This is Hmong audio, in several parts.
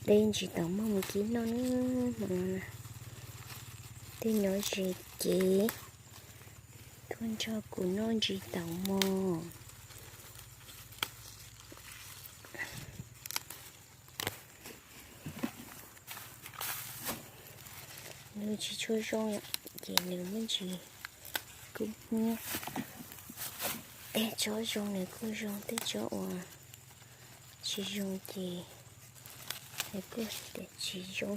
Dej ntsis taus mog, mus kib noj na. Hmo no na, tej nyob ze kev tuaj nrog kuv noj ntsis taus mog. Nws tsis tshua zoo, ces nws muaj ntsis kub hnyiab. Tej tsob zoo nws kuj zoo, tej tsob uas tsis zoo ces nws kuj tias tsis zoo.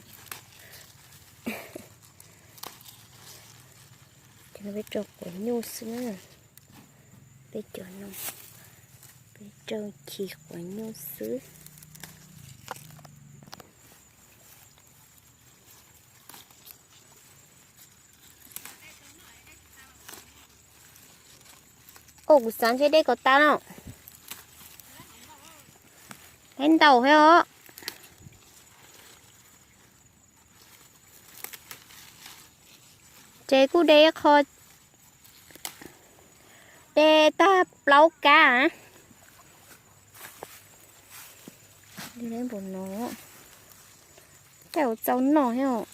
Ces no peb rau quav nyuj xwb na. Peb cov no peb rau chiv quav nyuj xwb. Ua kuv xav ntshe dej kom tas no. Hais ntau thiab os. Ces kuj de qho, de tag plaub kab. Npaum no, tej ua txaus noj thiab.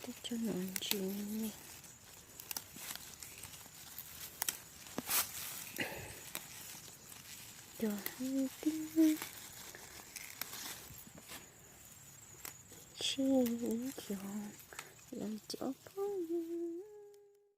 Tej tsob no ntsis me me. Cov tib, ib tsheb, ib xyoo, yog cov